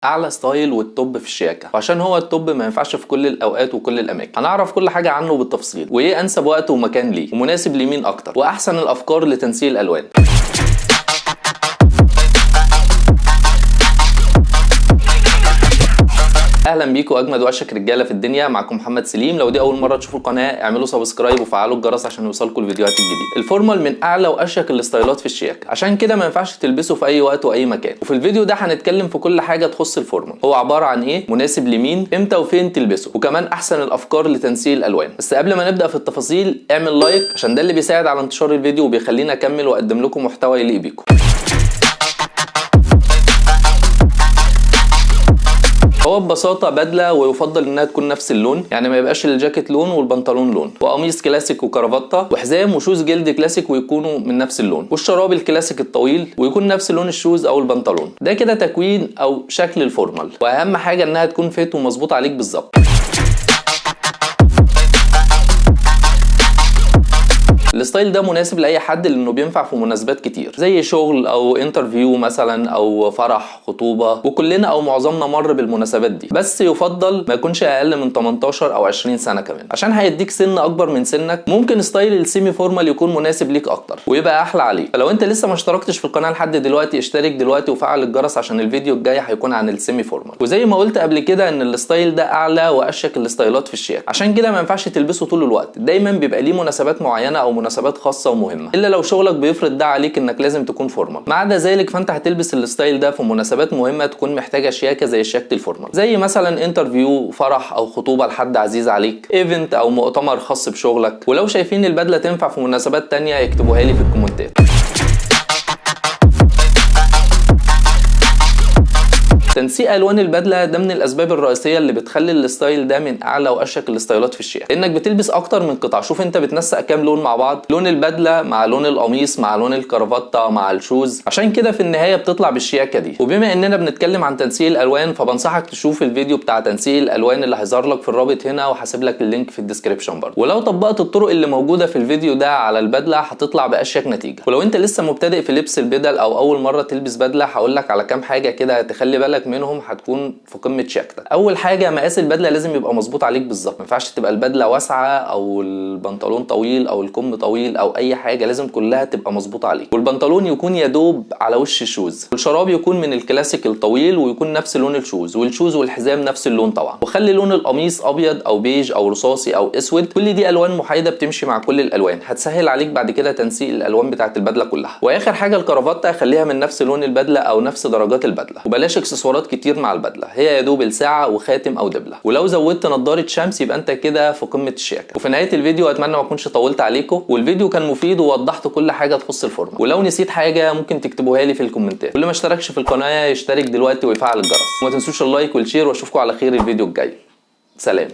اعلى style وال top في الشياكه، وعشان هو ال top ما ينفعش في كل الاوقات وكل الاماكن. هنعرف كل حاجة عنه بالتفصيل، وايه انسب وقت ومكان ليه، ومناسب لمين اكتر، واحسن الافكار لتنسيق الالوان. اهلا بيكم اجمد واشك رجاله في الدنيا، معكم محمد سليم. لو دي اول مرة تشوفوا القناة اعملوا subscribe وفعلوا الجرس عشان يوصلكم الفيديوهات الجديدة. ال formal من اعلى واشيك الستايلات في الشياكه، عشان كده ما ينفعش تلبسه في اي وقت واي مكان. وفي الفيديو ده هنتكلم في كل حاجة تخص ال formal، هو عبارة عن ايه، مناسب لمين، امتى وفين تلبسه، وكمان احسن الافكار لتنسيق الالوان. بس قبل ما نبدا في التفاصيل اعمل like عشان ده اللي بيساعد على انتشار الفيديو وبيخلينا اكمل واقدم لكم محتوى يليق بيكم. هو ببساطة بدلة، ويفضل انها تكون نفس اللون، يعني ما يبقاش الجاكيت لون والبنطلون لون، وقميص كلاسيك وكرافتة وحزام و shoes جلد كلاسيك ويكونوا من نفس اللون، والشراب الكلاسيك الطويل ويكون نفس لون ال shoes او البنطلون. ده كده تكوين او شكل ال formal، واهم حاجة انها تكون fit ومظبوط عليك بالظبط. ال style ده مناسب لاي حد لانه بينفع في مناسبات كتير، زي شغل او interview مثلا او فرح، خطوبه، وكلنا او معظمنا مر بالمناسبات دي. بس يفضل ما يكونش اقل من 18 او 20 سنة كمان، عشان هيديك سن اكبر من سنك. ممكن style ال semi formal يكون مناسب ليك اكتر ويبقى احلى عليك. فلو انت لسه ما اشتركتش في القناة لحد دلوقتي اشترك دلوقتي وفعل الجرس عشان الفيديو الجاي هيكون عن ال semi formal. وزي ما قلت قبل كده ان ال style ده اعلى واشيك الستايلات في الشياكه، عشان كده ما ينفعش تلبسه طول الوقت، دايما بيبقى ليه مناسبات معينة او مناسبات خاصة ومهمة، الا لو شغلك بيفرض ده عليك انك لازم تكون formal. ما عدا ذلك فانت هتلبس ال style ده في مناسبات مهمة تكون محتاجه شياكه زي شياكه ال formal، زي مثلا interview، فرح او خطوبه لحد عزيز عليك، event او مؤتمر خاص بشغلك. ولو شايفين البدلة تنفع في مناسبات تانية يكتبوها لي في الكومنتات. تنسيق الوان البدلة ده من الاسباب الرئيسية اللي بتخلي ال style ده من اعلى واشيك الستايلات في الشياكه، لانك بتلبس اكتر من قطعه. شوف انت بتنسق كام لون مع بعض، لون البدلة مع لون القميص مع لون الكرافتة مع ال shoes، عشان كده في النهاية بتطلع بالشياكه دي. وبما اننا بنتكلم عن تنسيق الالوان فبنصحك تشوف الفيديو بتاع تنسيق الالوان اللي هيظهر لك في الرابط هنا، وهسيب لك ال link في ال description برضه. ولو طبقت الطرق اللي موجودة في الفيديو ده على البدلة هتطلع باشيك نتيجة. ولو انت لسه مبتدئ في لبس البدل او اول مرة تلبس بدله هقول لك على كام حاجة كده تخلي بالك منهم هتكون في قمة شياكتك. اول حاجة، مقاس البدلة لازم يبقى مظبوط عليك بالظبط، ما ينفعش تبقى البدلة واسعة او البنطلون طويل او الكم طويل او اي حاجة، لازم كلها تبقى مظبوطة عليك. والبنطلون يكون يا دوب على وش ال shoes، والشراب يكون من الكلاسيك الطويل ويكون نفس لون ال shoes، وال shoes والحزام نفس اللون طبعا. وخلي لون القميص ابيض او بيج او رصاصي او اسود، كل دي الوان محايدة بتمشي مع كل الالوان، هتسهل عليك بعد كده تنسيق الالوان بتاعه البدلة كلها. واخر حاجة، الكرافته خليها من نفس لون البدلة او نفس درجات البدلة، وبلاش اكسسوارات كتير مع البدلة، هي يا دوب الساعة وخاتم او دبله. ولو زودت نظاره شمس يبقى انت كده في قمة الشياكه. وفي نهاية الفيديو اتمنى ما اكونش طولت عليكم، والفيديو كان مفيد ووضحت كل حاجة تخص ال formal. ولو نسيت حاجة ممكن تكتبوها لي في الكومنتات. واللي ما اشتركش في القناة يشترك دلوقتي ويفعل الجرس، وما تنسوش ال like وال share، واشوفكم على خير الفيديو الجاي. سلام.